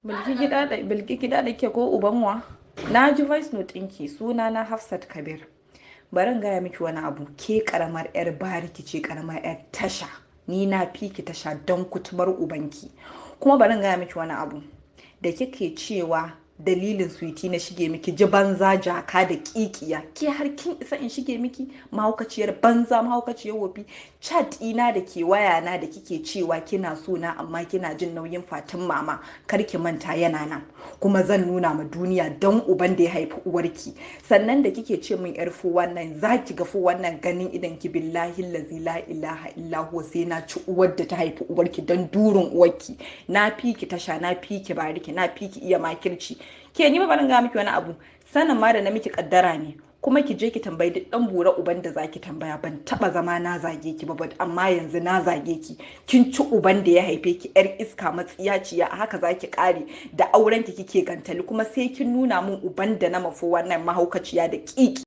Bilki gida da ke ko ubanwa? Na ji voice note ɗinki. Suna na Hafsat Kabir. Bari in gaya miki wani abu, ke karamar 'yar bariki ce, karamar 'yar tasha. Ni na fi ki tasha don kutumar ubanki. Kuma bari in gaya miki wani abu. Da kike cewa dalilin Sweety na shige miki, ji banza, jaka da kikiya. Ke har kin isa in shige miki? Mahaukaciyar banza, mahaukaciyar wofi. Chat ina da ke waya na da kike cewa kina so na amma kina jin nauyin Fatin Mama, kar ki manta yana nan, kuma zan nuna ma duniya don uban da ya haifi uwarki. Sannan da kike ce min yar 419, za ki ga 419 ganin idan ki. Billahi lazi la ilaha illa huwa, sai na ci uwar da ta haifi uwarki don durin uwarki. Na fi ki tasha, na fi ki bariki, na fi ki iya makirci. Ke, ni ba barin ga miki wani abu, sanin ma da na miki kaddara ne. Kuma ki je ki tambayi duk dan bura uban da zaki tambaya, ban taba zama na zage ki ba, amma yanzu na zage ki. Kin ci uban da ya haife ki, yar iska matsiyaciya. A haka zaki kare da auren ki kike gantali, kuma sai kin nuna min uban da na mafo wannan mahaukaciya da kiki.